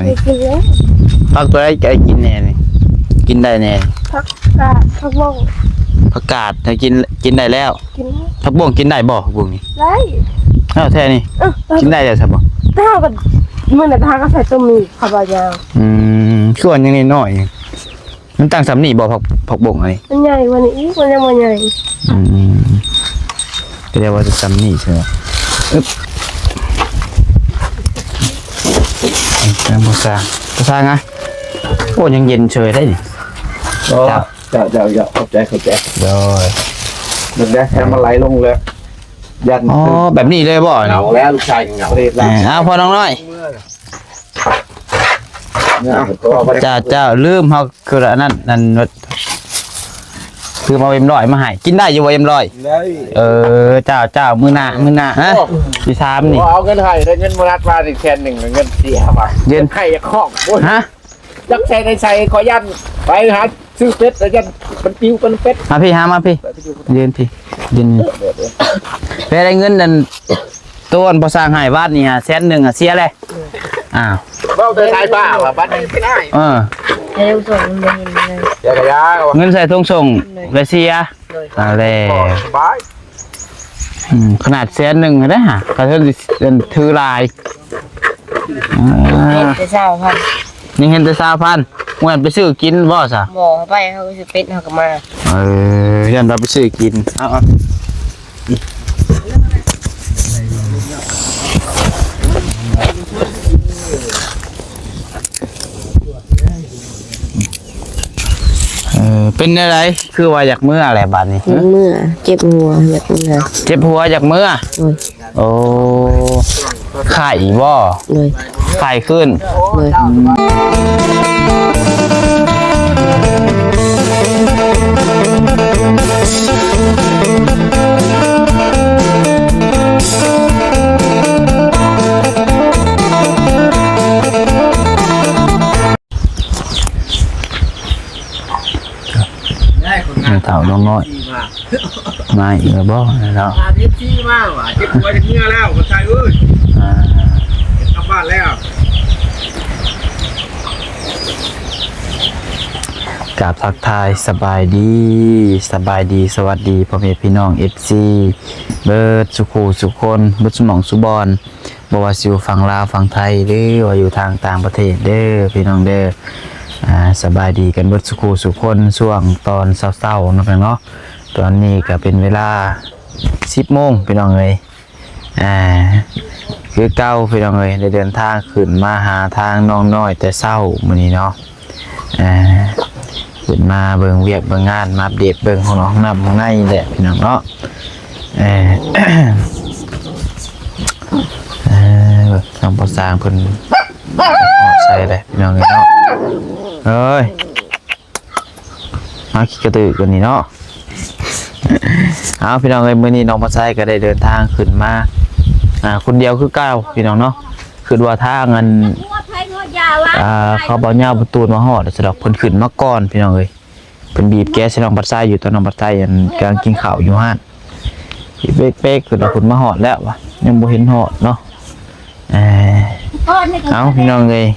ນີ້ ກິນແລ້ວ. ຜັກຕົວໃດໃຈກິນແດ່ນີ້ ກິນໄດ້ແດ່? ຜັກກາດ ຜັກບົ້ງ ຜັກກາດໃຫ້ກິນ ກິນໄດ້ແລ້ວ. ກິນແລ້ວ. ຜັກບົ້ງກິນໄດ້ບໍ່? ຜັກບົ້ງນີ້ ໄດ້. ເອົາແທ້ນີ້ ເອີ ກິນໄດ້ແລ້ວຊະບໍ່? ແຕ່ເຮົາກໍ ມື້ນັ້ນເຮົາກໍໃສ່ຕົ້ມໝີ່ເຂົ້າໄປຍາວ. ອືມ ຄືວ່າຍັງນ້ອຍໆ ມັນຕັ້ງສ່ຳນີ້ບໍ່? ຜັກ ຜັກບົ້ງອັນນີ້ ມັນໃຫຍ່ກວ່ານີ້ອີກ ມັນຍັງບໍ່ໃຫຍ່. ອືມ ກໍເລີຍວ່າຈະສ່ຳນີ້ເທື່ອ. ອຶບ ຍັງບໍ່ສ້າງ ບໍ່ສ້າງອະ. ໂອ້ ຍັງເຢັນເຊີຍໄດ໋ນີ້. ໂອ້ ເຈົ້າ ເຈົ້າ ເຈົ້າ ເຈົ້າ ຂອບໃຈ ຂອບໃຈ. ໂດຍ ເບິ່ງເດີ ໃຫ້ມັນໄຫຼລົງເລີຍ ຢ້ານ. ອໍ ແບບນີ້ເລີຍບໍ່? ເຫງົາແລ້ວ ລູກຊາຍເຫງົາ. ເອີ ເອົາ ພໍ່ນ້ອງນ້ອຍ. ເຈົ້າ ເຈົ້າ ລືມ ເຮົາຄືອັນນັ້ນ ອັນ ລືມເອົາເອັມຮ້ອຍມາໃຫ້. ກິນໄດ້ຢູ່ບໍ່ເອັມຮ້ອຍ? ໄດ້. ເອີ ເຈົ້າ ເຈົ້າ ມື້ໜ້າ ມື້ໜ້າ ຮະ ຊິຖາມນີ້. ເອົາເງິນໃຫ້ ໄດ້ເງິນໂບນັດມາອີກແສນໜຶ່ງ ເງິນເສຍວ່າ ເງິນໃຫ້ຂອງ ຮະ ຈັກໃສ່ໃນໃສ່ ຂໍຢ້ານໄປຫາຊື້ເປັດ ແລ້ວຢ້ານມັນປິວເປັນເປັດ. ມາພີ້ ຫາມາພີ້ ຢືນພີ້ ຢືນ. ໄປໄດ້ເງິນນັ້ນ ໂຕອັນພໍ່ຊ່າງໃຫ້ວານນີ້ຫາແສນໜຶ່ງ ຫາເສຍແລ້ວ. ອ້າວ ເວົ້າແຕ່ສາຍຟ້າວ່າບັດນີ້ ເອີ ໃສ່ຖົງສົ່ງ ມັນບໍ່ເຫັນເລີຍ. ເສຍກະຢາ ເງິນໃສ່ຖົງສົ່ງ ໂດຍ ແລ້ວເສຍ. ໂດຍ ອ່າ ແລ້ວ ສະບາຍ. ອືມ ຂະໜາດແສນໜຶ່ງຫັ້ນນະ ກະຖື ຖືຫຼາຍ. ອ່າ ເຫັນແຕ່ຊາວພັນ ຍັງເຫັນແຕ່ຊາວພັນ. ເມື່ອນັ້ນໄປຊື້ກິນບໍ່ຊະ? ບໍ່ ເຮົາໄປ ເຮົາໄປຊື້ເປັດ ເຮົາກໍມາ. ເອີ ຢ້ານວ່າໄປຊື້ກິນ. ເອົາ ເອົາ ເອີ ເປັນແນວໃດ? ຄືວ່າຢາກເມືອແຫຼະບາດນີ້. ຢາກເມືອ ເຈັບຫົວ ຢາກເມືອ. ເຈັບຫົວ ຢາກເມືອ. ໂດຍ. ໂອ້ ໄຂ້ບໍ່? ໂດຍ. ໄຂ້ຂຶ້ນ. ໂດຍ. ອືມ ແມ່ເຖົ້ານ້ອງນ້ອຍ ມາອີກແລ້ວບໍ່ເນາະ? ເອັຟຊີມາວ່າ ເຈັບຫົວຈາກເມືອແລ້ວ ບໍ່ໃຊ່ເອີຍ. ອ່າ ກັບບ້ານແລ້ວ. ກາບທັກທາຍສະບາຍດີ ສະບາຍດີ ສະຫວັດດີ ພໍ່ແມ່ພີ່ນ້ອງ ເອັຟຊີ ເບິດສຸຄູ່ສຸຄົນ ເບິດສຸໝ່ອງສຸບ່ອນ. ບໍ່ວ່າຊິຢູ່ຝັ່ງລາວຝັ່ງໄທ ຫຼືວ່າຢູ່ທາງຕ່າງປະເທດເດີພີ່ນ້ອງເດີ. ອ່າ ສະບາຍດີກັນເບິດສຸຄູ່ສຸຄົນ ຊ່ວງຕອນເຊົ້າໆ ເນາະ ພີ່ນ້ອງເນາະ. ຕອນນີ້ກະເປັນເວລາສິບໂມງພີ່ນ້ອງເອີຍ. ອ່າ ຄືເກົ່າພີ່ນ້ອງເອີຍ ໄດ້ເດີນທາງຂຶ້ນມາຫາທາງນ້ອງນ້ອຍແຕ່ເຊົ້າມື້ນີ້ເນາະ. ອ່າ ຂຶ້ນມາເບິ່ງວຽກເບິ່ງງານ ມາອັບເດດເບິ່ງຫ້ອງນ້ຳຫ້ອງໃນແຫຼະພີ່ນ້ອງເນາະ. ເອີ ເອີ ທາງພໍ່ຊ່າງເພິ່ນຮອດໃສແລ້ວພີ່ນ້ອງເອີຍເນາະ. ເອີຍ ມາຂີ້ກະຕືກວ່ານີ້ເນາະ. ເອົາ ພີ່ນ້ອງເອີຍ ມື້ນີ້ນ້ອງພາໄຊກໍໄດ້ເດີນທາງຂຶ້ນມາ ອ່າ ຄົນດຽວຄືເກົ່າພີ່ນ້ອງເນາະ. ຄິດວ່າທາງອັນ ອ່າ ເຂົາເບົາຍາວປະຕູມາຮອດ ສະດອກ ເພິ່ນຂຶ້ນມາກ່ອນພີ່ນ້ອງເອີຍ. ເພິ່ນບີບແກໃສ່ນ້ອງພາໄຊຢູ່ ຕອນນ້ອງພາໄຊອັນກຳລັງກິນເຂົ້າຢູ່ຫັ້ນ ເປັກໆ ເພິ່ນວ່າເພິ່ນມາຮອດແລ້ວວ່າ ຍັງບໍ່ເຫັນຮອດເນາະ. ເອີ ເອົາ ພີ່ນ້ອງເອີຍ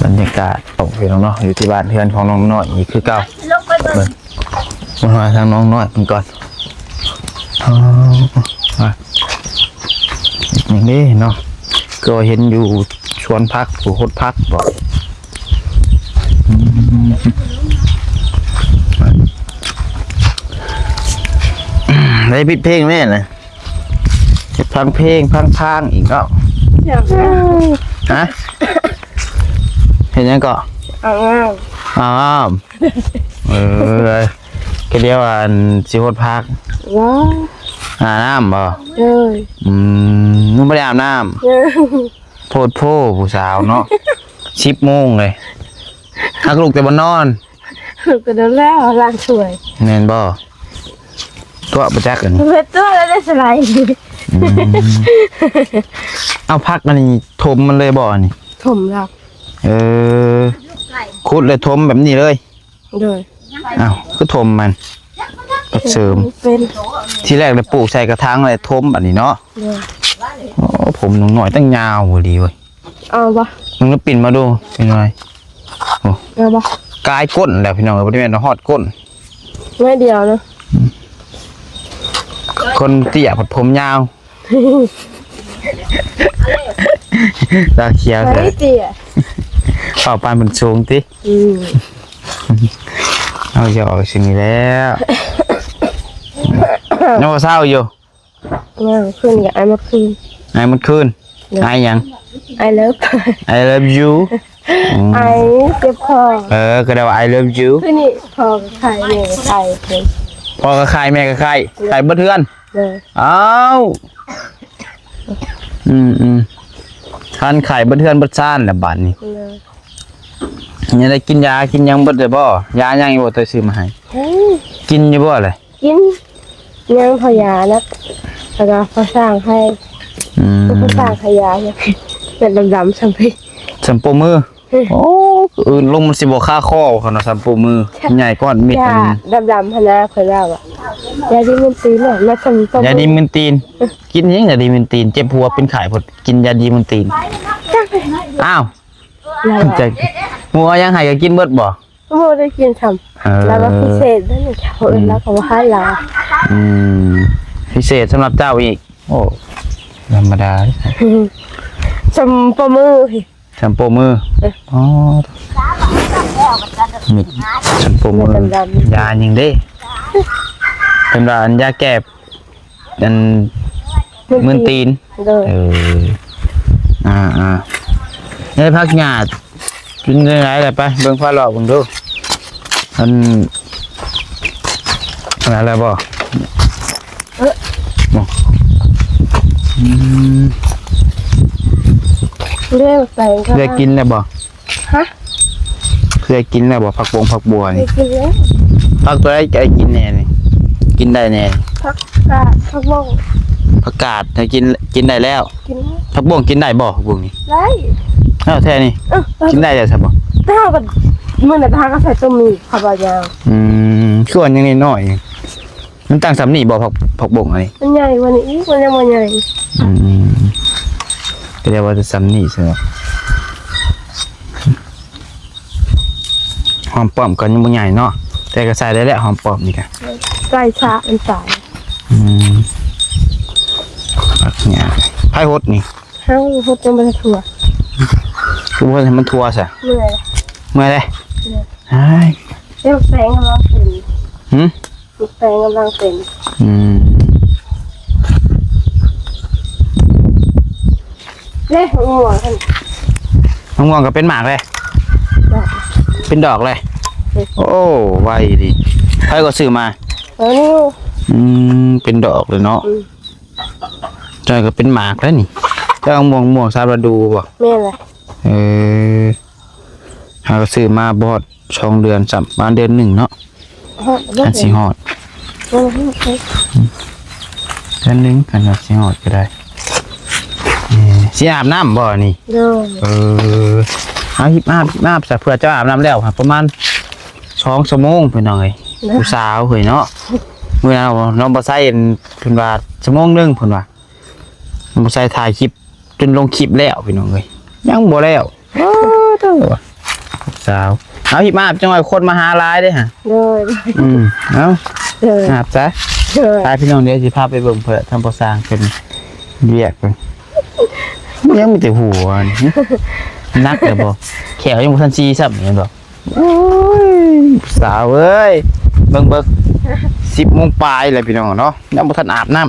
ບັນຍາກາດ ໂອ້ ພີ່ນ້ອງເນາະ ຢູ່ທີ່ບ້ານເຮືອນຂອງນ້ອງນ້ອຍອີກຄືເກົ່າ. ເບິ່ງ ມາຫາທາງນ້ອງນ້ອຍເພິ່ນກ່ອນ. ອໍ ນີ້ເດ້ເນາະ ກໍເຫັນຢູ່ສວນຜັກ ຜູ້ຫົດຜັກບໍ? ອືມ ໄດ້ປິດເພງແມ່ນະ ເຮັດພັງເພງພັງທາງອີກເນາະ. ຮະ ເຮັດຫຍັງເກາະ? ອາບນ້ຳ ອາບນ້ຳ. ເອີ ກະດຽວອັນຊິຫົດຜັກ ອາບນ້ຳບໍ? ເອີ ອືມ ຍັງບໍ່ໄດ້ອາບນ້ຳ. ໂພດໂພ ຜູ້ສາວເນາະ. ສິບໂມງເລີຍ ຮັກລຸກແຕ່ບໍ່ນອນ ລຸກແຕ່ນອນແລ້ວລ້າງຖ້ວຍ ແມ່ນບໍ່? ຕົວະບໍ່ຈັກອັນນີ້ ຕົວະແລ້ວໄດ້ສະໄລ. ອືມ ເອົາ ຜັກອັນນີ້ຖົມມັນເລີຍບໍ່ອັນນີ້? ຖົມແລ້ວ. ເອີ ຂຸດແລ້ວຖົມແບບນີ້ເລີຍ. ໂດຍ. ອ້າວ ຄືຖົມມັນ? ເສີມ ເປັນ ທີແລກໄດ້ປູກໃສ່ກະຖາງ ແລ້ວຖົມອັນນີ້ເນາະ. ໂດຍ ໂອ້ ຜົມໜຸ່ມນ້ອຍຕັ້ງຍາວບໍ່ດີເວີຍ. ເອົາບໍ່? ມຶງລອງປິ່ນມາດູ ເປັນໄງ? ໂອ້ ເອົາບໍ່? ກາຍກົ້ນແລ້ວພີ່ນ້ອງເອີຍ ບໍ່ໄດ້ແມ່ນຮອດກົ້ນ ໜ້ອຍດຽວນະ. ຄົນເຕ້ຍພັດຜົມຍາວ ຕາຂຽວແທ້ ເຕັ້ຍ ເວົ້າປານເພິ່ນສູງຕິ. ອືມ ເອົາຢອກຊິນີ້ແລ້ວ ຍັງບໍ່ເຊົາຢູ່. ຍັງ ຄືນນີ້ອາຍໝົດຄືນ ອາຍໝົດຄືນ. ໂດຍ ອາຍຫຍັງ? I love I love you. ອືມ ອາຍເຈັບຄໍ ເອີ ກໍໄດ້ວ່າ I love you. ຄືນນີ້ພໍ່ກໍໄຂ້ແມ່ກໍໄຂ້ ພໍ່ກໍໄຂ້ແມ່ກໍໄຂ້ ໂດຍ ໄຂ້ເບິດເຮືອນ. ໂດຍ ອ້າວ ອືມໆ ຄັນໄຂ້ເບິດເຮືອນເບິດຊານແລ້ວບາດນີ້. ໂດຍ ຍັງໄດ້ກິນຢາກິນຫຍັງເບິດແລ້ວບໍ່? ຢາຍັງຢູ່ບໍ່ ໂຕຊື້ມາໃຫ້? ອືມ ກິນຢູ່ບໍ່ລະ? ກິນ ຍັງເຂົ້າຢານະ ແລ້ວກໍເຂົ້າສ້າງໃຫ້. ອືມ ເຂົ້າສ້າງໃຫ້ຢາ ເປັນດຳໆ ຊ່ຳພີ ຊ່ຳໂປ້ມື. ໂອ້ ອື່ນລົງມັນຊິບໍ່ຄາຄໍ ຄັນວ່າຊ່ຳໂປ້ມື ໃຫຍ່ກ້ອນເມັດ. ຢາ ອັນດຳໆ ຫັ້ນນະ ເພິ່ນວ່າ ຢາດີມຶນຕີນນະ ມາຊ່ຳໂປ້ມື ຢາດີມຶນຕີນ. ກິນຫຍັງຢາດີມຶນຕີນ ເຈັບຫົວເປັນໄຂ້ພຸ້ນ ກິນຢາດີມຶນຕີນ. ອ້າວ ແລ້ວ ຈັກ ໝູ່ເອົາຫຍັງໃຫ້ກໍກິນເບິດບໍ່? ບໍ່ໄດ້ກິນຊ້ຳ. ເອີ ແລ້ວວ່າພິເສດນັ້ນ ເຂົາເອີ້ນ ອືມ ແລ້ວກໍບໍ່ໃຫ້ລາວ. ອືມ ພິເສດສຳລັບເຈົ້າອີກ. ໂອ້ ທຳມະດາ ຊ່ຳໂປ້ມື ຊ່ຳໂປ້ມື. ເອີ ອໍ ມີດຊ່ຳໂປ້ມື ຢາຫຍັງເດ້? ເພິ່ນວ່າອັນຢາແກ້ ອັນ ມຶນຕີນ ມຶນຕີນ. ໂດຍ ເອີ ອ່າໆ ໃນຜັກຫຍ້າກິນໄດ້ຫຼາຍແລ້ວ ໄປເບິ່ງຟ້າຫຼອກເບິ່ງດູ ອັນ ອັນນັ້ນແລ້ວບໍ່? ເອີ ບໍ່ ອືມ ເດ້ ໄປກໍ ໄດ້ກິນແລ້ວບໍ່? ຮະ? ເຄີຍກິນແລ້ວບໍ່? ຜັກບົງຜັກບົວນີ້ ເຄີຍກິນແລ້ວ. ຜັກຕົວໃດໃຈກິນແດ່ນີ້? ກິນໄດ້ແດ່? ຜັກກາດ ຜັກບົງ. ຜັກກາດໃຫ້ກິນ ກິນໄດ້ແລ້ວ? ກິນແລ້ວ. ຜັກບົງກິນໄດ້ບໍ່? ຜັກບົງນີ້ ໄດ້. ເອົາແທ້ນີ້? ເອີ ກິນໄດ້ແລ້ວຊະບໍ່? ແຕ່ເຮົາກໍ ມື້ນັ້ນເຮົາກໍໃສ່ຕົ້ມໝີ່ ເຂົາວ່າຍາວ. ອືມ ຄືວ່າຍັງນ້ອຍໆ ມັນຕັ້ງສ່ຳນີ້ບໍ່? ຜັກ ຜັກບົງອັນນີ້ ມັນໃຫຍ່ກວ່ານີ້ອີກ ມັນຍັງບໍ່ໃຫຍ່. ອືມ ກໍເລີຍວ່າແຕ່ສ່ຳນີ້ຊະ. ຫອມປ້ອມກໍຍັງບໍ່ໃຫຍ່ເນາະ ແຕ່ກໍໃສ່ໄດ້ແລ້ວ ຫອມປ້ອມນີ້ກະ ໃສ່ຊະ ມັນຕາຍ. ອືມ ຜັກຫຍ້າ ໃຜຫົດນີ້? ເຮົາຫົດ ຍັງບໍ່ທັນທົ່ວ. ຄືບໍ່ໃຫ້ມັນທົ່ວຊະ? ເມື່ອຍ ເມື່ອຍເດ້. ເມື່ອຍ ເອີຍ ແຕ່ແປງກຳລັງເປັນ. ຫື? ແປງກຳລັງເປັນ. ອືມ ເດ້ ມະມ່ວງຫັ້ນ ມະມ່ວງກໍເປັນໝາກເດ້ ດອກ ເປັນດອກເລີຍ. ເອີ ໂອ້ ໄວດີ ໃຜກໍຊື້ມາ? ເອີ ອືມ ເປັນດອກເລີຍເນາະ. ອືມ ເຈົ້າກໍເປັນໝາກແລ້ວນີ້ ເຈົ້າມະມ່ວງ ມ່ວງສາມລະດູບໍ່? ແມ່ນແຫຼະ. ເອີ ເຮົາກໍຊື້ມາບໍ່ຮອດ ສອງເດືອນຊ້ຳ ປະມານເດືອນໜຶ່ງເນາະ. ຮອດ ອັນຊິຮອດ ເດືອນໜຶ່ງ ຄັນວ່າຊິຮອດກໍໄດ້. ເອີ ຊິອາບນ້ຳບໍ່ນີ້? ໂດຍ ເອີ ເອົາ ຮີບອາບ ຮີບອາບຊະ ເພື່ອເຈົ້າອາບນ້ຳແລ້ວ ປະມານສອງຊົ່ວໂມງ ພີ່ນ້ອງເອີຍ. ໂດຍ ຜູ້ສາວເຮີ້ຍເນາະ ມື້ນັ້ນນ້ອງບໍ່ໃຊ້ ເພິ່ນວ່າຊົ່ວໂມງໜຶ່ງ ເພິ່ນວ່າ ບໍ່ໃຊ້ຖ່າຍຄລິບ ຈົນລົງຄລິບແລ້ວ ພີ່ນ້ອງເອີຍ ຍັງບໍ່ແລ້ວ. ໂອ້ ເຈົ້າສາວ ເອົາ ຮີບອາບ ຈັກໜ່ອຍຄົນມາຫາຫຼາຍເດ້ຫະ. ໂດຍ ອືມ ເອົາ ໂດຍ ອາບຊະ. ໂດຍ ໄປພີ່ນ້ອງ ດຽວຊິພາໄປເບິ່ງເພິ່ນ ທາງພໍ່ຊ່າງເພິ່ນວຽກເພິ່ນ ຍັງມີແຕ່ຫົວນີ້ ໜັກແລ້ວບໍ່? ແຂ້ວຍັງບໍ່ທັນຊີຊ້ຳແມ່ນບໍ່? ໂອ້ຍ ສາວເອີຍ ເບິ່ງ ເບິ່ງ ສິບໂມງປາຍແລ້ວພີ່ນ້ອງເນາະ ຍັງບໍ່ທັນອາບນ້ຳ.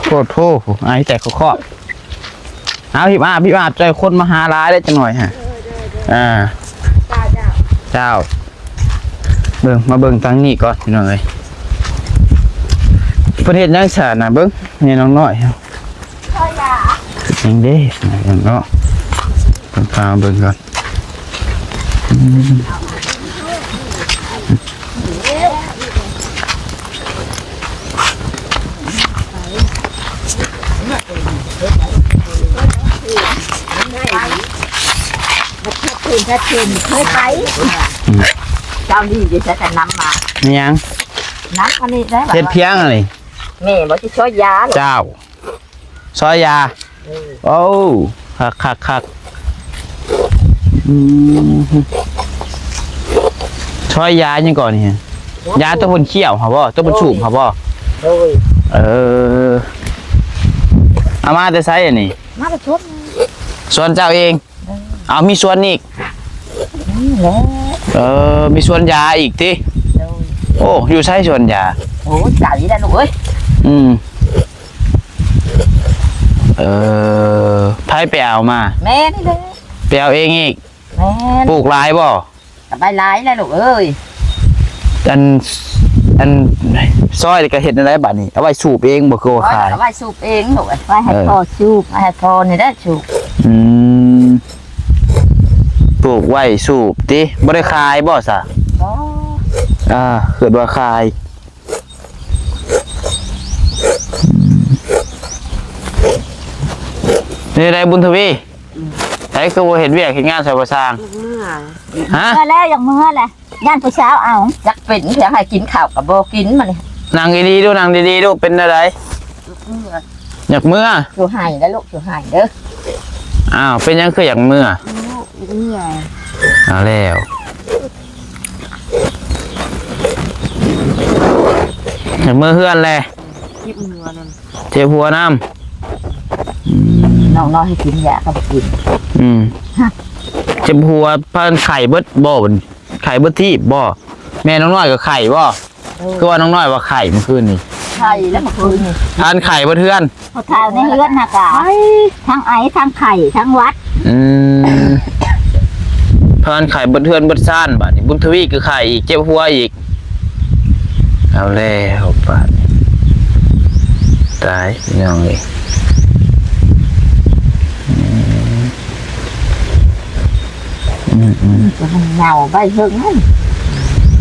ໂອ້ໂທ້ ອາຍແຕກຄອກໆ. ເອົາ ຮີບອາບ ຮີບອາບ ເຈົ້າ ຄົນມາຫາຫຼາຍເດ້ ຈັກໜ່ອຍຫະ. ເອີ ເອີ ເຈົ້າ ເຈົ້າ ເຈົ້າ. ເບິ່ງ ມາເບິ່ງທາງນີ້ກ່ອນ ພີ່ນ້ອງເອີຍ ເພິ່ນເຮັດຫຍັງຊະນະ? ເບິ່ງ ແມ່ນ້ອງນ້ອຍ ເຮັດຫຍັງເດ້ເນາະ? ເບິ່ງ ພາມາເບິ່ງກ່ອນ. ອືມ ເຄີຍໄປ ເຈົ້ານີ້ຢູ່ໃສ ແຕ່ນຳມາ ແມ່ນຫຍັງ? ໜັກອັນນີ້ໄດ້ ເຮັດພຽງອັນນີ້ ແມ່ບໍ່ຊິຊອຍຢາ ເຈົ້າ ຊອຍຢາ ເອີ ໂອ້ ຄັກໆໆ ອືມ ຊອຍຢາຫຍັງກ່ອນນີ້ ຢາຕົວເພິ່ນຄ້ຽວຫັ້ນບໍ່ ຕົວເພິ່ນສູບຫັ້ນບໍ່ ໂດຍ ເອີ ເອົາມາແຕ່ໃສອັນນີ້ ມາແຕ່ສວນ ສວນເຈົ້າເອງ ເອີ ເອົາ ມີສວນອີກ ນີ້ແຫຼະ ເອີ ມີສວນຢາອີກຕິ ໂດຍ ໂອ້ ຢູ່ໃສສວນຢາ ໂອ້ຍ ໄກແລ້ວລູກເອີຍ ອືມ ເອີ ໃຜໄປເອົາມາ ແມ່ນີ້ແຫຼະ ໄປເອົາເອງອີກ ແມ່ນ ປູກຫຼາຍບໍ່ ກໍໄດ້ຫຼາຍແລ້ວລູກເອີຍ ອັນ ອັນ ຊອຍນີ້ກໍເຮັດແນວໃດບາດນີ້ ເອົາໄວ້ສູບເອງບໍ່ ຄືວ່າຂາຍ ເອົາໄວ້ສູບເອງລູກເອີຍ ໄວ້ໃຫ້ ເອີ ພໍ່ສູບ ໄວ້ໃຫ້ພໍ່ນີ້ແຫຼະສູບ ອືມ ປູກໄວ້ສູບຕິ ບໍ່ໄດ້ຂາຍບໍ່ຊະ ບໍ່ ອ່າ ຄິດວ່າຂາຍ ນີ້ໄດ້ບຸນທະວີ ອືມ ໃຜຄືບໍ່ເຮັດວຽກເຮັດງານໃສ່ບໍ່ຊ່າງ ຢາກເມືອ ຮະ ເມືອແລ້ວ ຢາກເມືອແຫຼະ ຢ້ານຜູ້ສາວເອົາ ຢາກເປັນ ຢາກໃຫ້ກິນເຂົ້າກໍບໍ່ກິນ ມານີ້ ນັ່ງດີໆດູ ນັ່ງດີໆດູ ເປັນແນວໃດ ຢາກເມືອ ຢາກເມືອ ຊິໃຫ້ໄດ໋ລູກ ຊິໃຫ້ເດີ ອ້າວ ເປັນຫຍັງຄືຢາກເມືອ ເມືອ ເອົາແລ້ວ ຢາກເມືອເຮືອນແຫຼະ ເຈັບຫົວນຳ ເຈັບຫົວນຳ ອືມ ນ້ອງນ້ອຍໃຫ້ກິນຢາກໍບໍ່ກິນ ອືມ ຮະ ເຈັບຫົວ ພາກັນໄຂ້ເບິດບໍ່ ໄຂ້ເບິດທີບບໍ່ ແມ່ນ້ອງນ້ອຍກໍໄຂ້ບໍ່ ເອີ ຄືວ່ານ້ອງນ້ອຍວ່າໄຂ້ມື້ຄືນນີ້ ໄຂ້ແລ້ວມື້ຄືນນີ້ ພາກັນໄຂ້ເບິດເຮືອນ ເຖົ້າໃນເຮືອນຫັ້ນກະ ທັງໄອ ທັງໄຂ້ ທັງຫວັດ ອືມ ພາກັນໄຂ້ເບິດເຮືອນເບິດຊານ ບາດນີ້ບຸນທະວີກໍໄຂ້ອີກ ເຈັບຫົວອີກ ເອົາແລ້ວບາດນີ້ ຕາຍພີ່ນ້ອງເອີຍ ອືມ ອືມໆ ມັນກໍເຫງົາໄປເຫິງນັ້ນ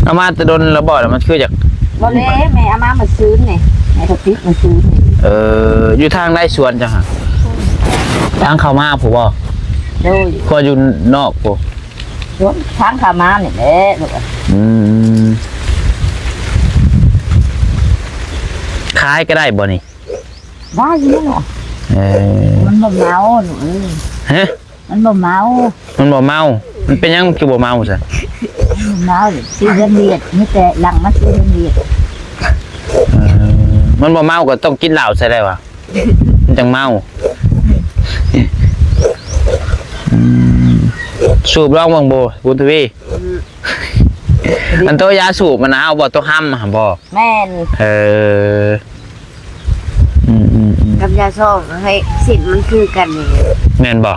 ເອົາມາແຕ່ດົນແລ້ວບໍ່ ແລ້ວມັນຄືຢາກ ບໍ່ແລະ ແມ່ເອົາມາມື້ຊືນນີ້ ແມ່ກໍຕິດມື້ຊືນນີ້ ເອີ ຢູ່ທາງໃດສວນເຈົ້າຫະ ທາງເຂົ້າມາພຸ້ນບໍ່ ໂດຍ ກໍຢູ່ນອກພຸ້ນ ທາງເຂົ້າມານີ້ແຫຼະລູກ ອືມ ຂາຍກໍໄດ້ບໍ່ນີ້ ໄດ້ຢູ່ ເອີ ມັນບໍ່ເມົາລູກເອີຍ ຮະ ມັນບໍ່ເມົາ ມັນບໍ່ເມົາ ມັນເປັນຫຍັງຄືບໍ່ເມົາຊະ ມັນບໍ່ເມົາ ຊື້ເຮືອນວຽດ ມີແຕ່ຫຼັງມາຊື້ເຮືອນວຽດ ເອີ ມັນບໍ່ເມົາກໍຕ້ອງກິນເຫຼົ້າໃສ່ໄດ້ຫວາ ມັນຈັ່ງເມົາ ອືມ ສູບລອງເບິ່ງບໍ່ ບຸນທະວີ ອືມ ອັນໂຕຢາສູບມັນນະ ເອົາບໍ່ ໂຕຫຳຫັ້ນບໍ່ ແມ່ນ ເອີ ອືມໆໆ ກັບຢາຊອງໃຫ້ເສັ້ນມັນຄືກັນນີ້ ແມ່ນບໍ່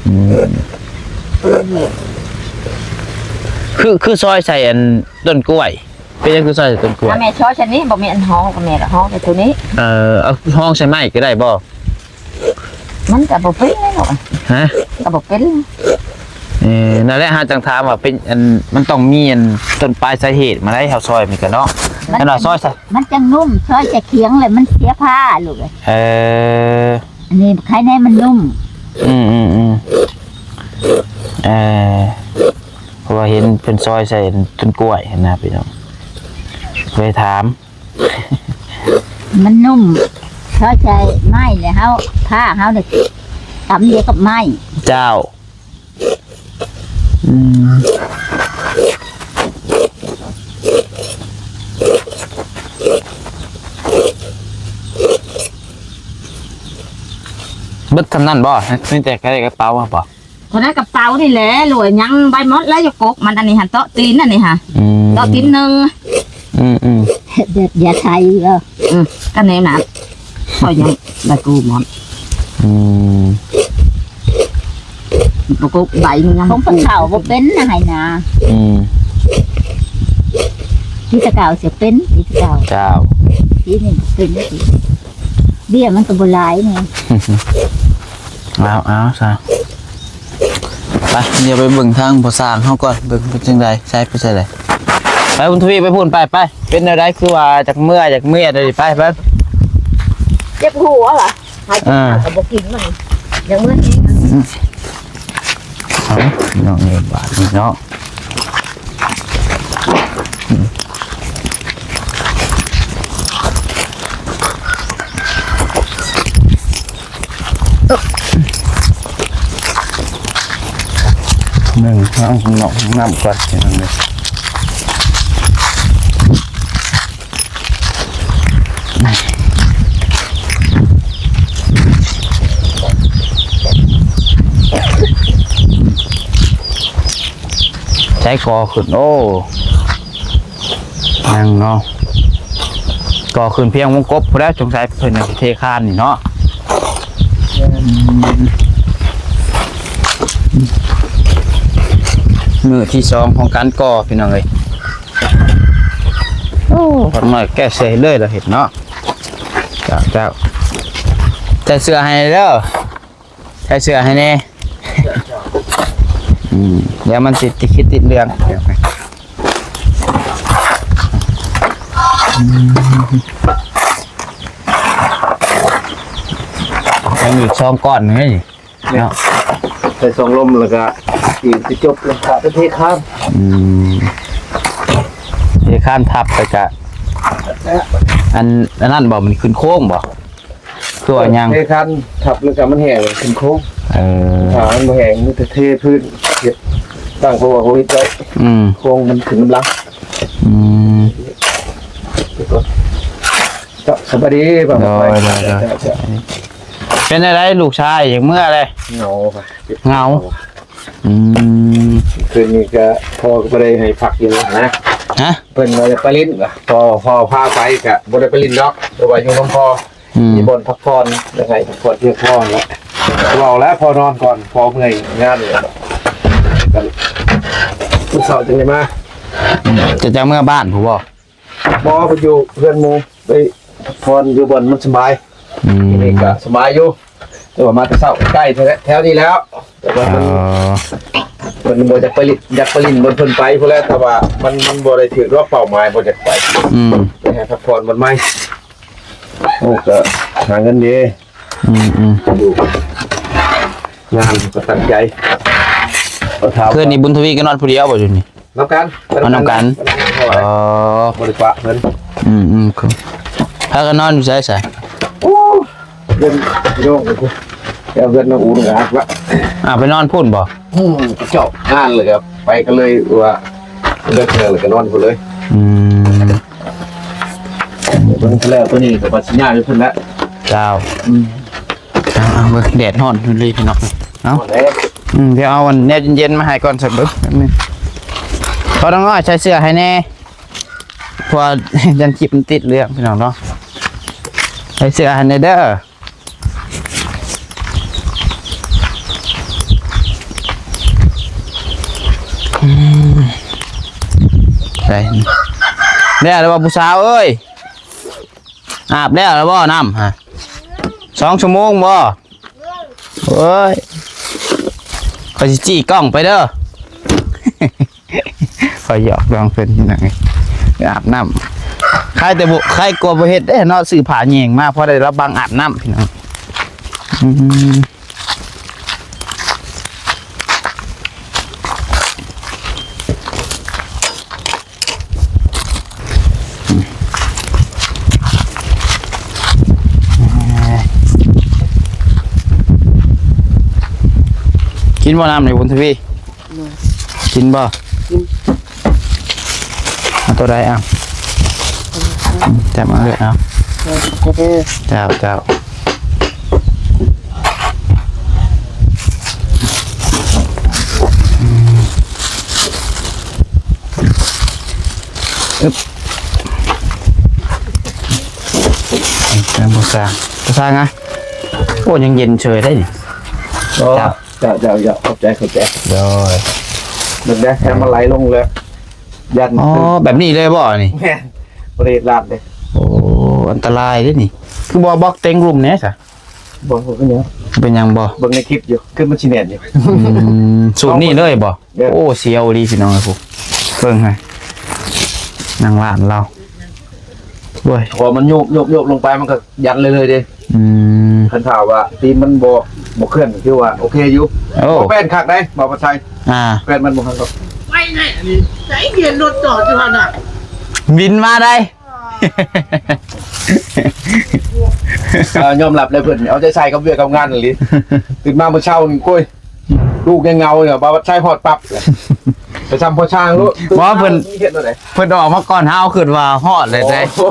ອືມ ຄື ຄືຊອຍໃສ່ອັນຕົ້ນກ້ວຍ ເປັນຫຍັງຄືຊອຍໃສ່ຕົ້ນກ້ວຍ ຖ້າແມ່ຊອຍໃສ່ນີ້ ບໍ່ມີອັນຮອງ ກໍແມ່ກໍຮອງໃສ່ໂຕນີ້ ເອີ ເອົາຮອງໃສ່ໄມ້ກໍໄດ້ບໍ່ ມັນກໍບໍ່ເປັນແລ້ວ ຮະ ກໍບໍ່ເປັນ ເອີ ນັ້ນແຫຼະ ເຮົາຈັ່ງຖາມວ່າເປັນ ອັນ ມັນຕ້ອງມີ ອັນ ຕົ້ນປາຍສາເຫດມາໄດ້ ເຮົາຊອຍມັນກໍເນາະ ມັນ ອັນວ່າຊອຍໃສ່ ມັນຈັ່ງນຸ້ມ ຊອຍໃສ່ຂຽງແລ້ວມັນເສຍຜ້າລູກເອີຍ ເອີ ອັນນີ້ໄຄແນ່ມັນນຸ້ມ ອືມໆໆ ເອີ ເພາະວ່າເຫັນເພິ່ນຊອຍໃສ່ຕົ້ນກ້ວຍຫັ້ນນະພີ່ນ້ອງ ເລີຍຖາມ ມັນນຸ້ມ ເຂົາໃຊ້ໄມ້ແລ້ວເຮົາ ຜ້າເຮົານີ້ກຳດຽວກັບໄມ້ ເຈົ້າ ອືມ ເບິດສ່ຳນັ້ນບໍ່? ມີແຕ່ກະໄດ້ກະເປົາບໍ່? ເທົ່າໃນກະເປົານີ້ແຫຼະ ໂລຍຍັງໃບໝົດແລ້ວ ຢູ່ກົກມັນອັນນີ້ຫັ້ນ ເຕາະຕີນອັນນີ້ຫະ ອືມ ເຕາະຕີນໜຶ່ງ ອືມໆ ແບບຢາໄທບໍ່? ອືມ ກະແນວນັ້ນ ຂ້ອຍຍັງໃບກູໝົດ ອືມ ບໍ່ກົກໃບມັນຍັງ ຂອງເຂົາບໍ່ເປັນນະ ໃຫ້ນາ ອືມ ທີ່ແຕ່ເກົ່າຊິເປັນ ທີ່ແຕ່ເກົ່າ ເຈົ້າ ທີ່ນີ້ເປັນ ເບ້ຍມັນກໍບໍ່ຫຼາຍນີ້ ເອົາ ເອົາຊະ ໄປ ດຽວໄປເບິ່ງທາງພໍ່ຊ່າງເຮົາກ່ອນ ເບິ່ງເປັນຈັ່ງໃດ ໃຊ້ໄປໃສແລ້ວ ໄປບຸນທະວີໄປພຸ້ນ ໄປ ໄປ ເປັນແນວໃດ ຄືວ່າຢາກເມືອ ຢາກເມືອ ໄປ ໄປ ເຈັບຫົວຫວາ ຫາກິນ ເອີ ກໍບໍ່ກິນມັນ ຢາກເມືອ ອືມ ເອົາ ນ້ອງເອີຍ ບາດນີ້ເນາະ ອືມ ໜຶ່ງ ເຮົາເຂົ້າຫ້ອງນ້ຳກ່ອນ ພີ່ນ້ອງເອີຍ. ໃຊ້ກໍຂຶ້ນ ໂອ້ ຍັງເນາະ ກໍຂຶ້ນພຽງວົງກົບພຸ້ນແຫຼະ. ສົງໄສເພິ່ນຊິເທຄານນີ້ເນາະ. ມື້ທີສອງຂອງການກໍ່ ພີ່ນ້ອງເອີຍ. ໂອ້ ຂ້ານ້ອຍແກ້ເສຍເລີຍລະເຮັດເນາະ. ເຈົ້າ ເຈົ້າ ໃສ່ເສື້ອໃຫ້ເດີ ໃສ່ເສື້ອໃຫ້ແດ່. ອືມ ດຽວມັນຊິຕິດຂີດຕິດເລື່ອງ. ອືມ ຍັງອີກສອງກ້ອນນີ້ ເນາະ ໃສ່ສອງລົມ ແລ້ວກະຕີນຊິຈົບ ແລ້ວກະເທຄານ. ອືມ ເທຄານທັບ ແລ້ວກະ ອັນ ອັນນັ້ນບໍ່ ມັນຂຶ້ນໂຄ້ງບໍ່ ຄືວ່າຍັງ ເທຄານທັບ ແລ້ວກະມັນແຫ້ງຂຶ້ນໂຄ້ງ. ເອີ ຖ້າມັນບໍ່ແຫ້ງ ມີແຕ່ເທພື້ນ ເຮັດຕັ້ງ ເພາະວ່າເຮົາເຮັດໄວ້. ອືມ ໂຄ້ງມັນຂຶ້ນນຳຫຼັງ. ອືມ ເຈົ້າ ສະບາຍດີ ໂດຍ ໂດຍ ໂດຍ. ເປັນຈັ່ງໃດລູກຊາຍ ຢາກເມືອແລ້ວ? ເຫງົາ ເຫງົາ. ອືມ ຄືນນີ້ກະພໍ່ກະບໍ່ໄດ້ໃຫ້ພັກຢູ່ນະ. ຮະ? ເພິ່ນວ່າຈະໄປຫຼິ້ນ ພໍ່ ພໍ່ພາໄປກະບໍ່ໄດ້ໄປຫຼິ້ນດອກ ເພາະວ່າຢູ່ນຳພໍ່. ອືມ ມີບ່ອນພັກຜ່ອນ ຢາກໃຫ້ພັກຜ່ອນພຽງພໍຫັ້ນແຫຼະ. ເວົ້າແລ້ວພໍ່ນອນກ່ອນ ພໍ່ເມື່ອຍງານ ກະມື້ເຊົ້າຈຶ່ງໄດ້ມາ. ອືມ ຈະ ຈະເມືອບ້ານພຸ້ນບໍ່? ບໍ່ ເພິ່ນຢູ່ເຮືອນໝູ່ ໄປພັກຜ່ອນຢູ່ບ່ອນມັນສະບາຍ. ອືມ ທີ່ນີ້ກະສະບາຍຢູ່ ແຕ່ວ່າມາແຕ່ເຊົ້າ ໃກ້ແຖວນີ້ແລ້ວ. ແຕ່ວ່າມັນ ອໍ ເພິ່ນບໍ່ຢາກໄປຫຼິ້ນ ຢາກໄປຫຼິ້ນບ່ອນເພິ່ນໄປພຸ້ນແຫຼະ ແຕ່ວ່າມັນ ມັນບໍ່ໄດ້ຖືກດອກເປົ້າໝາຍ ບໍ່ຢາກໄປ. ອືມ ໄປຫາພັກຜ່ອນບ່ອນໃໝ່. ໂອ້ ກະຫາເງິນເດ້. ອືມໆ ຢູ່ ງານກໍຕັ້ງໃຈ. ຄືນນີ້ບຸນທະວີກໍນອນຜູ້ດຽວບໍ່ຢູ່ນີ້? ນຳກັນ ນອນນຳກັນ. ອໍ ບໍ່ໄດ້ປະເພິ່ນ. ອືມໆ ພາກັນນອນຢູ່ໃສຊະ? ໂອ້ ເຮືອນພີ່ນ້ອງ ແຖວເຮືອນນ້ອງອູນກໍຮັກລະ. ອ້າວ ໄປນອນພຸ້ນບໍ່? ອືມ ເຈົ້າ ງານເລີຍ ໄປກັນເລີຍວ່າ ເລີກເລີຍກໍນອນພຸ້ນເລີຍ. ອືມ ເບິ່ງແລ້ວ ໂຕນີ້ກໍວ່າຊິຍ້າຍໄປພຸ້ນແຫຼະ. ເຈົ້າ. ອືມ ເອົາ ເອົາ ເບິ່ງ ແດດຮ້ອນເລີຍພີ່ນ້ອງ. ເອົາ ຮ້ອນເດ້. ອືມ ດຽວເອົາອັນແນວເຢັນໆມາໃຫ້ກ່ອນ ສັກເບິ່ງແປັບໜຶ່ງ. ພໍ່ນ້ອງນ້ອຍ ໃສ່ເສື້ອໃຫ້ແດ່ ເພາະວ່າຢ້ານຄລິບມັນຕິດເລື່ອງ ພີ່ນ້ອງເນາະ. ໃສ່ເສື້ອໃຫ້ແດ່ເດີ. ອືມ ໃສ່ ແລ້ວແລ້ວບໍ່ ຜູ້ສາວເອີຍ? ອາບແລ້ວແລ້ວບໍ່ ນ້ຳຮະ? ສອງຊົ່ວໂມງບໍ່? ໂອ້ຍ ຂ້ອຍຊິຈີ້ກ້ອງໄປເດີ. ຂ້ອຍຫຍອກນ້ອງເພິ່ນ ພີ່ນ້ອງເອີຍ ອາບນ້ຳ. ໃຄແຕ່ບໍ່ ໃຄກວ່າບໍ່ເຮັດເດ້ເນາະ ຊື້ຜ້າແຍງມາ ພໍໄດ້ລະບັງອາບນ້ຳ ພີ່ນ້ອງ. ອືມ ກິນບໍ່ນ້ຳນີ້ ບຸນທະວີ? ໂດຍ ກິນບໍ່? ກິນ. ເອົາໂຕໃດ? ເອົາ ອືມ ຈັບເອົາເລີຍ ເອົາ. ເຈົ້າ ເຈົ້າ ເຈົ້າ. ອຶບ ແມ່ນບໍ່ສ້າງ ບໍ່ສ້າງອະ. ໂອ້ ຍັງເຢັນເສີຍໄດ໋ນີ້. ອໍ ເຈົ້າ ເຈົ້າ ເຈົ້າ ເຈົ້າ ຂອບໃຈ ຂອບໃຈ. ໂດຍ ເບິ່ງເດີ ໃຫ້ມັນໄຫຼລົງແລ້ວ ຢ້ານ. ອໍ ແບບນີ້ເລີຍບໍ່ນີ້? ແມ່ນ ບໍ່ໄດ້ເຮັດລາດເດ້. ໂອ້ ອັນຕະລາຍເດ້ນີ້. ຄືບໍ່ບລັອກເຕັງລຸ່ມແດ່ຊະ? ບໍ່ ບໍ່ເປັນຫຍັງ. ເປັນຫຍັງບໍ່? ເບິ່ງໃນຄລິບຢູ່ ຄືມັນຊິແໜ້ນຢູ່. ອືມ ສູດນີ້ເລີຍບໍ່? ແມ່ນ. ໂອ້ ສຽວອີ່ຫຼີພີ່ນ້ອງເອີຍ ເບິ່ງໃຫ້ ນາງຫຼານລາວ. ໂອ້ຍ ພໍມັນໂຍບ ໂຍບ ໂຍບລົງໄປ ມັນກໍຢັນເລື້ອຍໆເດ້. ອືມ ຄັນຖ້າວ່າຕີນມັນບໍ່ ບໍ່ເຄື່ອນ ຖືວ່າໂອເຄຢູ່. ໂອ້ ບໍ່ແປ້ນຄັກໄດ໋ ບໍ່ປານໃດ. ອ່າ ແປ້ນມັນບໍ່ຄັກດອກ. ໄປແນ່ນີ້ ໃສເຫັນລົດຈອດຢູ່ຫັ້ນນະ ບິນມາໄດ໋. ເອີ ຍອມຮັບແລ້ວ ເພິ່ນເອົາໃຈໃສ່ກັບວຽກກັບງານອີ່ຫຼີ. ຕື່ນມາມື້ເຊົ້ານີ້ ໂອ້ຍ ລູກຍັງເຫງົາຢູ່ ບ່າວວັດໄຊຮອດປັບ ໄປຊຳພໍ່ຊ່າງໂລດ. ບໍ່ ເພິ່ນ ເຮັດແນວໃດ ເພິ່ນອອກມາກ່ອນເຮົາ ຄິດວ່າຮອດແລ້ວເດ້. ໂອ້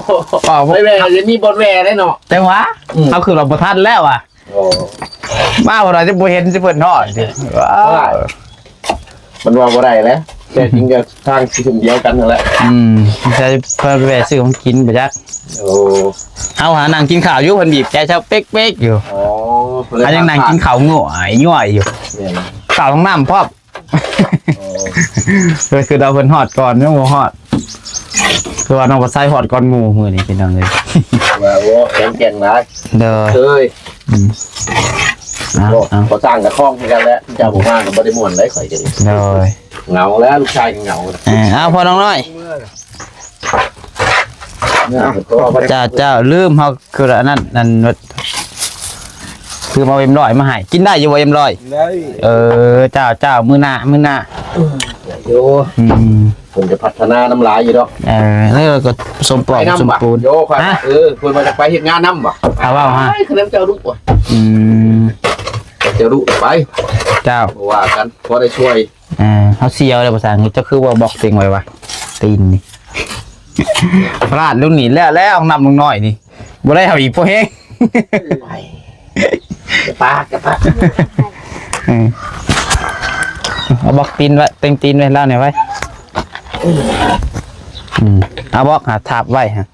ອອກມາ ໄປແວ່ ຍັງມີບ່ອນແວ່ໄດ້ເນາະ ແຕ່ວ່າ ອືມ ເຮົາຄິດວ່າບໍ່ທັນແລ້ວອະ. ໂອ້ ມາບໍ່ໄດ້ ຈະບໍ່ເຫັນ ຈະເພິ່ນຮອດ ເອີ ມັນວ່າບໍ່ໄດ້ແຫຼະ ແຕ່ຈິງກໍທາງຊິເປັນດຽວກັນຫັ້ນແຫຼະ. ອືມ ໃສ່ເພິ່ນແວ່ຊື້ຂອງກິນບໍ່ຈັກ. ໂອ້ ເຮົາຫານັ່ງກິນຂ້າວຢູ່ ເພິ່ນບີບແຈເຊົາເປັກໆຢູ່. ອໍ ເພິ່ນຍັງນັ່ງກິນຂ້າວງ່ວຍໆຢູ່. ແມ່ນ ເຂົ້າຫ້ອງນ້ຳພ້ອມ. ໂອ້ ເພິ່ນຄືເອົາເພິ່ນຮອດກ່ອນ ຍັງບໍ່ຮອດ ຄືວ່ານ້ອງປາໄຊຮອດກ່ອນໝູ່ມື້ນີ້ ພີ່ນ້ອງເອີຍ. ວ່າ ໂອ້ ແຂງແກ່ງຫຼາຍ ໂດຍ ເຄີຍ ອືມ ເອົາ ໂອ້ ເອົາ ຂໍສ້າງກະຄອງຄືກັນແຫຼະ ເຈົ້າບໍ່ມາກໍບໍ່ໄດ້ມ່ວນໄດ໋ ຂ້ອຍກໍດີ ໂດຍ ເຫງົາແລ້ວ ລູກຊາຍກໍເຫງົາ. ເອີ ເອົາ ພໍ່ນ້ອງນ້ອຍ ເຈົ້າ ເຈົ້າ ລືມ ເຮົາຄືອັນນັ້ນ ອັນ ຄືມາເອັມຮ້ອຍມາໃຫ້ ກິນໄດ້ຢູ່ບໍ່ເອັມຮ້ອຍ? ໄດ້ ເອີ ເຈົ້າ ເຈົ້າ ມື້ໜ້າ ມື້ໜ້າ ເອີ ຢູ່ ອືມ ເພິ່ນຈະພັດທະນານຳຫຼາຍຢູ່ດອກ. ເອີ ແລ້ວກໍສົມປອງ ໄປນຳ ສົມປູນ ໂຍ ຂ້ອຍ ຮະ ເອີ ເພິ່ນວ່າຈະໄປເຮັດງານນຳບໍ່? ຖ້າເວົ້າຮະ ໄປ ຄັນເຈົ້າດຸ ອືມ ເຈົ້າດຸໄປ ເຈົ້າ ບໍ່ວ່າກັນ ພໍໄດ້ຊ່ວຍ. ອ່າ ເຮົາສ່ຽວແລ້ວ ພາສາອັງກິດ ເຈົ້າຄືວ່າບລັອກຕິງໄວ້ວະ ຕີນນີ້ ພລາດລຸ້ນນີ້ແລ້ວ ແລ້ວ ຫ້ອງນ້ຳລຸງນ້ອຍນີ້ ບໍ່ໄດ້ເຮົາອີກພໍແຮງ ໄປ ປາກ ປາກ ເອີ ເອົາບລັອກຕີນໄວ້ ເຕັງຕີນໄວ້ລາວນີ້ໄວ້ ອືມ ເອົາບລັອກຫາທາບໄວ້ຫາ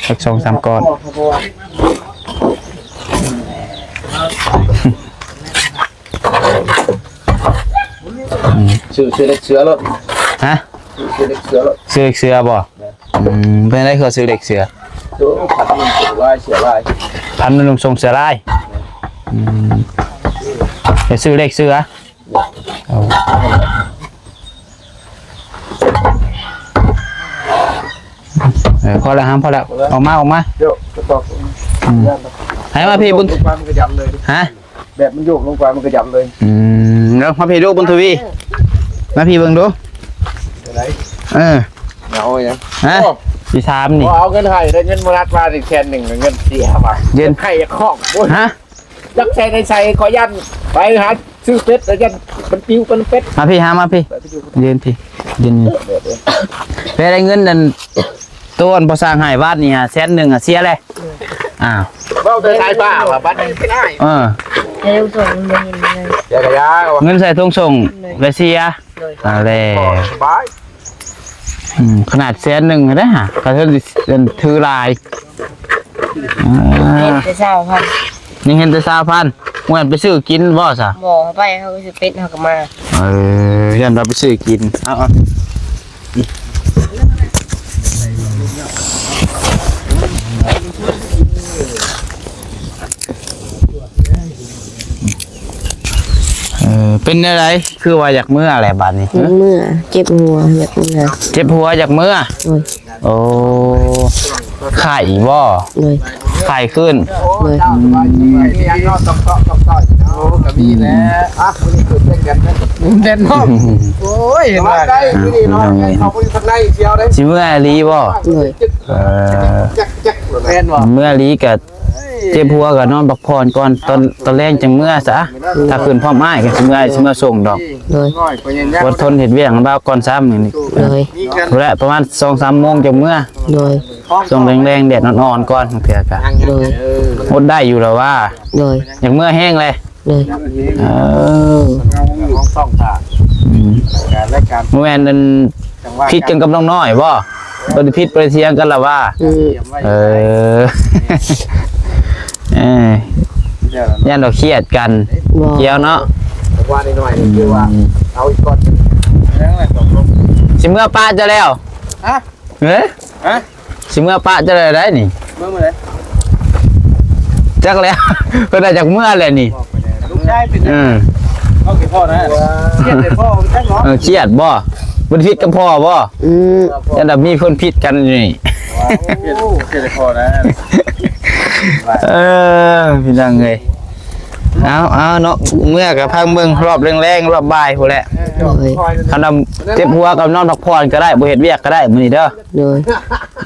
ຈັກສອງສາມກ້ອນ ອືມ ຊື່ ຊື່ເຫຼັກເສືອໂລດ ຮະ ຊື່ເຫຼັກເສືອໂລດ ຊື່ເຫຼັກເສືອບໍ່? ແມ່ນ ອືມ ເປັນໄດຄືວ່າຊື່ເຫຼັກເສືອ? ໂອ້ ພັນໜຶ່ງສົ່ງຫຼາຍເສືອຫຼາຍ ພັນໜຶ່ງສົ່ງເສືອຫຼາຍ ອືມ ໄປຊື່ເຫຼັກເສືອ. ເອີ ພໍແລ້ວ ຫ້າມພໍແລ້ວ ອອກມາ ອອກມາ ເອີ ໃຫ້ມາພີ້ບຸນ ມັນກໍຢຳເລີຍ ຮະ ແບບມັນໂຍກລົງໄປມັນກໍຢຳເລີຍ ອືມ ເອົາມາພີ້ດູ ບຸນທະວີ ມາພີ້ເບິ່ງດູ ເອີ ເອົາຫຍັງ ຮະ ຊິຖາມນີ້ ບໍ່ເອົາເງິນໃຫ້ ໄດ້ເງິນໂບນັດມານີ້ແສນໜຶ່ງ ເງິນເສຍວ່າ ເຢັນ ໃຫ້ຂອງ ຮະ ຈັກໃສ່ໃນໃສ່ ຂໍຢ້ານໄປຫາຊື້ເປັດ ແລ້ວຢ້ານມັນປິວເປັນເປັດ ມາພີ້ ຫາມາພີ້ ໄປໄປຢູ່ ຢືນພີ້ ຢືນ ເອີ ເອີ ເອີ ໄປໄດ້ເງິນນັ້ນ ໂຕອັນພໍ່ຊ່າງໃຫ້ວານນີ້ຫາແສນໜຶ່ງ ຫາເສຍແລ້ວ ອ້າວ ເວົ້າແຕ່ສາຍຟ້າວ່າບັດນີ້ ເອີ ໃສ່ຖົງສົ່ງບໍ່ເຫັນເລີຍ ເສຍກະຢາ ເງິນໃສ່ຖົງສົ່ງ ໂດຍ ແລ້ວເສຍ ໂດຍ ອ່າ ແລ້ວ ສະບາຍ ອືມ ຂະໜາດແສນໜຶ່ງເດ້ຫາ ກະຖື ຖືຫຼາຍ ອ່າ ເຮັດແຕ່ຊາວພັນ ຍັງເຫັນແຕ່ຊາວພັນ ແມ່ນໄປຊື້ກິນບໍ່ຊະ? ບໍ່ ໄປເຮົາກໍຊື້ເປັດເຮົາກໍມາ ເອີ ຢ້ານວ່າໄປຊື້ກິນ ເອົາ ເອົາ ເອີ ເປັນແນວໃດ ຄືວ່າຢາກເມືອແຫຼະບາດນີ້? ຢາກເມືອ ເຈັບຫົວ ຢາກເມືອ ເຈັບຫົວ ຢາກເມືອ ໂດຍ ໂອ້ ໄຂ້ບໍ່? ໂດຍ ໄຂ້ຂຶ້ນ ໂດຍ ອືມ ໂອ້ ກະມີແຫຼະ ອ່ະ ມື້ນີ້ເກີດເປັນກັນ ແນ່ນອນ ໂອ້ຍ ເຫັນວ່າ ອ່ະ ພີ່ນ້ອງເອີຍ ເຂົ້າໄປຢູ່ທາງໃນ ຊິເມືອອີ່ຫຼີບໍ່? ໂດຍ ເອີ ແມ່ນບໍ່? ເມືອອີ່ຫຼີກະ ເຈັບຫົວກໍນອນພັກຜ່ອນກ່ອນ ຕອນ ຕອນແລງຈັ່ງເມືອຊະ ຖ້າຂຶ້ນພ້ອມອ້າຍກໍຊິເມືອ ຊິເມືອສົ່ງດອກ ໂດຍ ອົດທົນເຮັດວຽກນຳບ່າວກ່ອນຊ້ຳນີ້ ໂດຍ ພຸ້ນແຫຼະ ປະມານສອງສາມໂມງຈັ່ງເມືອ ໂດຍ ຊ່ວງແລງໆ ແດດອ່ອນໆ ກ່ອນ ບາງເທື່ອກໍ ໂດຍ ອົດໄດ້ຢູ່ແລ້ວວ່າ ໂດຍ ຢາກເມືອແຮງແຫຼະ ໂດຍ ເອີ ຫ້ອງຕ້ອງຖ້າ ອືມ ການລາຍການ ບໍ່ແມ່ນອັນ ຈັງຫວະ ຜິດກັນກັບນ້ອງນ້ອຍບໍ່? ບໍ່ໄດ້ຜິດບໍ່ໄດ້ຖຽງກັນລະວ່າ ອືມ ເອີ ເອີ ຢ້ານວ່າຄຽດກັນ ບໍ່ ກ່ຽວເນາະ ວ່າໜ້ອຍໆ ນີ້ຄືວ່າ ອືມ ເອົາອີກກ່ອນ ຊິເມືອປະເຈົ້າແລ້ວ ຮະ? ເອີ ຮະ? ຊິເມືອປະເຈົ້າແລ້ວໄດ໋ນີ້ ເມືອມື້ໃດ? ຈັກແລ້ວ ເພິ່ນວ່າຈັກເມືອແລ້ວນີ້ ບອກໄປແລ້ວ ລູກຊາຍເປັນຫຍັງ? ເອີ ເວົ້າກັບພໍ່ນະ ຄຽດໃສ່ພໍ່ຈັກເນາະ ເອີ ຄຽດບໍ່? ບໍ່ໄດ້ຜິດກັບພໍ່ບໍ່? ອືມ ຢ້ານວ່າມີຄົນຜິດກັນຢູ່ນີ້ ວ້າວ ຄຽດ ຄຽດໃສ່ພໍ່ນະ ເອີ ພີ່ນ້ອງເອີຍ ເອົາ ເອົາເນາະ ເມືອກໍພັງເບິ່ງຮອບແລງໆ ຮອບບ່າຍພຸ້ນແຫຼະ. ໂດຍ ຄັນວ່າເຈັບຫົວກໍນອນພັກຜ່ອນກໍໄດ້ ບໍ່ເຮັດວຽກກໍໄດ້ມື້ນີ້ເດີ. ໂດຍ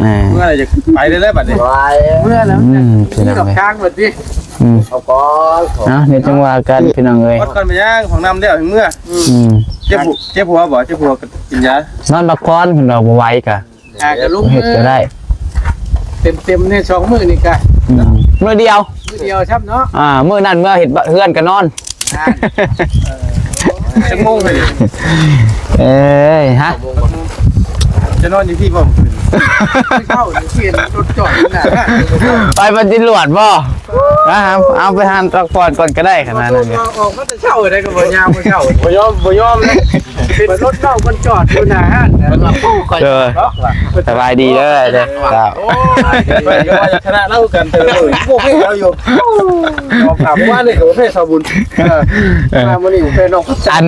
ເອີ ເມື່ອໃດຈະໄປໄດ້ແລ້ວບັດນີ້ ເມື່ອແລ້ວ ອືມ ພີ່ນ້ອງເອີຍ ດອກທາງບັດນີ້ ອືມ ເອົາກ່ອນ ເອົາ ດຽວຈັ່ງວ່າກັນ ພີ່ນ້ອງເອີຍ. ກ່ອນໄປຫຍັງ ຫ້ອງນ້ຳແລ້ວເມືອ. ອືມ ເຈັບຫົວ ເຈັບຫົວບໍ່? ເຈັບຫົວກໍກິນຢາ ນອນພັກຜ່ອນ ເພິ່ນວ່າບໍ່ໄຫວກະ ອ່າ ກະລຸກ ເຮັດກໍໄດ້ ເຕັມໆ ໃນສອງມື້ນີ້ກະ ອືມ ມື້ດຽວ ມື້ດຽວຊ້ຳເນາະ. ອ່າ ມື້ນັ້ນເມືອເຮັດເຮືອນກໍນອນ. ອ່າ ເອີ ຈັກໂມງເລີຍ? ເອີຍ ຮະ ຈະນອນຢູ່ພີ້ບໍ່? ມື້ເຊົ້ານີ້ເຫັນລົດຈອດຢູ່ໜ້າຮ້ານ ໄປບັນຈິລວດບໍ່? ນະ ເອົາໄປຫັ້ນພັກຜ່ອນກ່ອນກໍໄດ້ຂະໜາດນັ້ນ. ອອກມາແຕ່ເຊົ້າໄດ໋ກໍບໍ່ຍາມມື້ເຊົ້າ ບໍ່ຍອມ ບໍ່ຍອມເລີຍ ເປັນລົດເຮົາມັນຈອດຢູ່ໜ້າຮ້ານນະ. ເອີ ສະບາຍດີເດີ ເຈົ້າ. ໂອ້ຍ ວ່າຈະຊະນະລາວຄືກັນ ເອີ ບໍ່ເຄີຍເອົາຢູ່ ອອກມາເມື່ອວານນີ້ກໍບໍ່ເຄີຍຊາວບຸນ ເອີ ເອີ ມາມື້ນີ້ເປັນນ້ອງ ອັນ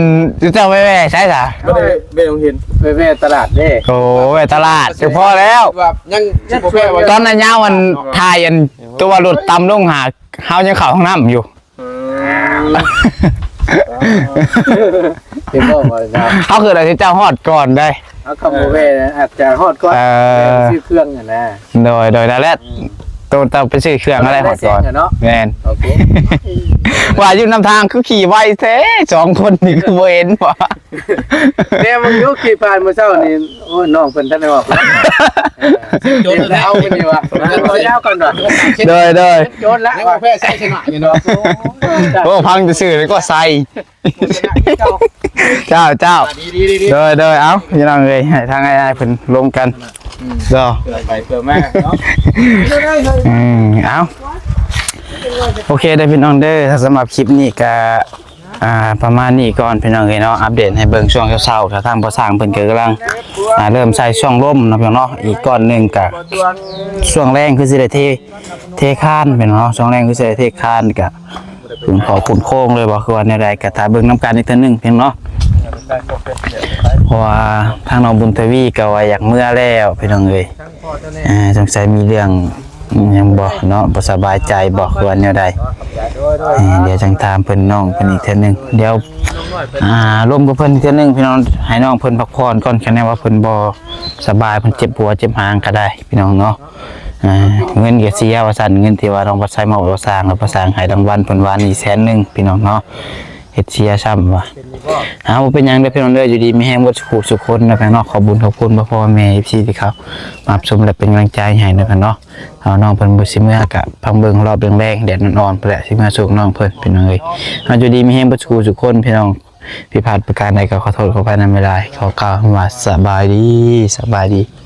ເຈົ້າໄປແວ່ໃສຊະ? ບໍ່ໄດ້ແວ່ໂຮງຮຽນ ໄປແວ່ຕະຫຼາດເດ້. ໂອ້ ແວ່ຕະຫຼາດກໍພໍແລ້ວ ວ່າຍັງ ຍັງບໍ່ແວ່ ຕອນລະຍາວອັນຖ່າຍອັນຕົວລົດຕ່ຳລົງຫາ ເຮົາຍັງເຂົ້າຫ້ອງນ້ຳຢູ່. ອືມ ເຫັນບໍ່ວ່າ ເຮົາຄືວ່າເຈົ້າຮອດກ່ອນໄດ໋ ເຮົາຄຳບໍ່ແວ່ອາດຈະຮອດກ່ອນ. ເອີ ຊື້ເຄື່ອງຫັ້ນນະ. ໂດຍ ໂດຍ ນັ້ນແຫຼະ ອືມ ໂຕເຈົ້າໄປຊື້ເຄື່ອງຫັ້ນແຫຼະຮອດກ່ອນເນາະ. ແມ່ນ ໂອເຄ ວ່າຢູ່ນຳທາງຄືຂີ່ໄວແທ້ ສອງຄົນນີ້ຄືບໍ່ເຫັນຫວາ? ແມ່ນ ເບິ່ງຢູ່ຂີ່ຜ່ານມື້ເຊົ້ານີ້ ໂອ້ຍ ນ້ອງເພິ່ນທັນໄດ້ອອກເນາະ. ເອີ ໂຈນແລ້ວ ເອົາເພິ່ນນີ້ວ່າ ເອົາຍາວກ່ອນວ່າ. ໂດຍ ໂດຍ ໂຈນລະ ຍັງວ່າແພ້ໄຊຊະນະຢູ່ເນາະ. ໂອ້ ຟັງແຕ່ຊື່ແລ້ວກໍໄຊ ເຈົ້າ ເຈົ້າ ໂດຍ ໂດຍ ເອົາ ພີ່ນ້ອງເອີຍ ໃຫ້ທາງອ້າຍໆເພິ່ນລົງກັນ ອືມ ເດີ ເພື່ອໄປເພື່ອມາເນາະ. ອືມ ເອົາ ໂອເຄເດີພີ່ນ້ອງເດີ ສຳລັບຄລິບນີ້ກະ ອ່າ ປະມານນີ້ກ່ອນພີ່ນ້ອງເອີຍເນາະ. ອັບເດດໃຫ້ເບິ່ງຊ່ວງເຊົ້າໆ ກະທາງພໍ່ຊ່າງເພິ່ນກະກຳລັງ ອ່າ ເລີ່ມໃສ່ຊ່ວງລົມເນາະພີ່ນ້ອງເນາະ. ອີກກ້ອນໜຶ່ງກະຊ່ວງແລງຄືຊິໄດ້ເທ ເທຄານພີ່ນ້ອງເນາະ. ຊ່ວງແລງຄືຊິໄດ້ເທຄານ ກະ ຂຶ້ນເຂົາຂຶ້ນໂຄ້ງເລີຍບໍ່ ຄືວ່າແນວໃດ ກະຖ້າເບິ່ງນຳກັນອີກເທື່ອໜຶ່ງພີ່ນ້ອງເນາະ. ເພາະວ່າທາງນ້ອງບຸນທະວີກໍວ່າຢາກເມືອແລ້ວພີ່ນ້ອງເອີຍ. ອ່າ ສົງໄສມີເລື່ອງຫຍັງບໍ່ເນາະ ບໍ່ສະບາຍໃຈບໍ່ ຄືວ່າແນວໃດ. ດຽວຈັ່ງຖາມເພິ່ນ ນ້ອງເພິ່ນອີກເທື່ອໜຶ່ງ ດຽວ ອ່າ ລົມກັບເພິ່ນອີກເທື່ອໜຶ່ງພີ່ນ້ອງ ໃຫ້ນ້ອງເພິ່ນພັກຜ່ອນກ່ອນ. ຄັນແນວວ່າເພິ່ນບໍ່ສະບາຍ ເພິ່ນເຈັບຫົວເຈັບຫາງກໍໄດ້ພີ່ນ້ອງເນາະ. ອ່າ ເງິນກໍເສຍວ່າຊັ້ນ ເງິນທີ່ວ່ານ້ອງພັດໄຊມອບໃຫ້ພໍ່ຊ່າງ ແລ້ວພໍ່ຊ່າງໃຫ້ລາງວັນເພິ່ນວານນີ້ແສນໜຶ່ງພີ່ນ້ອງເນາະ ເຮັດເສຍຊ້ຳວ່າ. ເອົາ ບໍ່ເປັນຫຍັງເດີພີ່ນ້ອງເດີ ຢູ່ດີມີແຮງເບິດສູ່ຜູ້ສູ່ຄົນນະພີ່ນ້ອງເນາະ. ຂອບບຸນຂອບຄຸນພໍ່ແມ່ເອັຟຊີທີ່ເຂົ້າມາຮັບຊົມ ແລະ ເປັນກຳລັງໃຈໃຫ້ນະພີ່ນ້ອງເນາະ. ເອົາ ນ້ອງເພິ່ນບໍ່ຊິເມືອ ກະພັງເບິ່ງຮອບແລງໆ ແດດອ່ອນໆ ພຸ້ນແຫຼະ ຊິເມືອສົ່ງນ້ອງເພິ່ນພີ່ນ້ອງເອີຍ. ເອົາ ຢູ່ດີມີແຮງເບິດສູ່ຜູ້ສູ່ຄົນພີ່ນ້ອງ ຜິດພາດປະການໃດກໍຂໍໂທດຂໍອະໄພນຳຫຼາຍໆ ຂໍກ່າວຄຳວ່າສະບາຍດີ ສະບາຍດີ.